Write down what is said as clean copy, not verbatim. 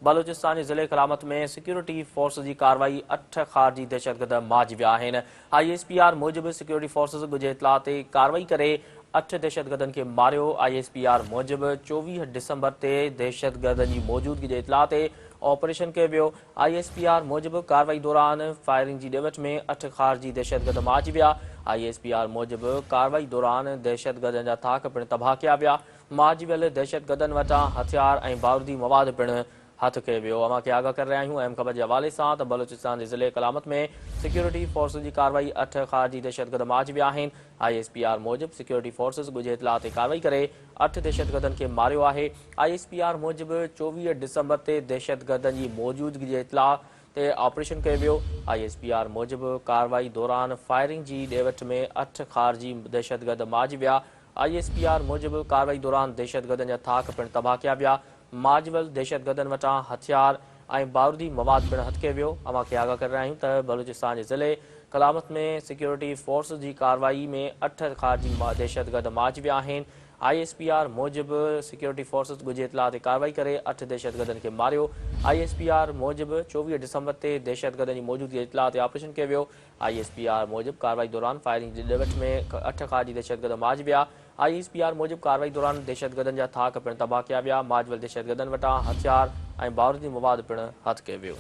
بلوچستان جي ضلعي ڪلامت ۾ security forces جي ڪارروائي اٺ خارجي دهشتگرد مارجي ويا آهن. I S P R موجب سيڪيورٽي فورسز ڳجهي اطلاع تي ڪارروائي ڪري اٺ دهشتگردن کي ماريو. I S P R موجب 24 ڊسمبر تي دهشتگردن جي موجودگي جي اطلاع تي آپريشن ڪيو ويو. I S P R موجب ڪارروائي دوران فائرنگ جي ڏي وٺ ۾ اٺ خارجي دهشتگرد مارجي ويا. I S P R موجب ڪارروائي دوران دهشتگردن جا ٿاڪ پڻ تباهه ڪيا ويا. مارجي ويل دهشتگردن وٽان هٿيار ۽ بارودي مواد پڻ هٿ ڪيو ويو. اوهان کي آگاهه ڪري رهيا آهيون اهم خبر جي حوالي سان ته بلوچستان جي ضلعي ڪلامت ۾ سيڪيورٽي فورسز جي ڪارروائي اٺ خارجي دهشتگرد مارجي ويا آهن. I S P R موجب سيڪيورٽي فورسز ڳجهي اطلاع تي ڪارروائي ڪري اٺ دهشتگردن کي ماريو آهي. I S P R موجب 24 ڊسمبر تي دهشتگردن جي موجودگي جي اطلاع تي آپريشن ڪيو ويو. I S P R موجب ڪارروائي دوران فائرنگ جي ڏي وٺ ۾ اٺ خارجي دهشتگرد مارجي ويا. I S P R موجب ڪارروائي دوران دهشتگردن جا ٿاڪ پڻ تباهه ڪيا ويا. مارجي ويل دهشتگردن وٽان هٿيار ۽ بارودي مواد پڻ هٿ ڪيو ويو. اوهان کي آگاهه ڪري رهيا آهيون ته بلوچستان جي ضلعي ڪلامت ۾ سيڪيورٽي فورسز جي ڪارروائي ۾ اٺ خارجي دهشتگرد مارجي ويا آهن. I S P R موجب سيڪيورٽي فورسز ڳجهي اطلاع تي ڪارروائي ڪري اٺ دهشتگردن کي ماريو. I S P R موجب 24 ڊسمبر تي دهشتگردن جي موجودگي جي اطلاع تي آپريشن ڪيو ويو. I S P R موجب ڪارروائي دوران فائرنگ جي ڏي وٺ ۾ اٺ خارجي دهشتگرد مارجي ويا. I S P R موجب ڪارروائي دوران دهشتگردن جا ٿاڪ پڻ تباهه ڪيا ويا. مارجي ويل دهشتگردن وٽان هٿيار ۽ بارودي مواد پڻ هٿ ڪيو ويو.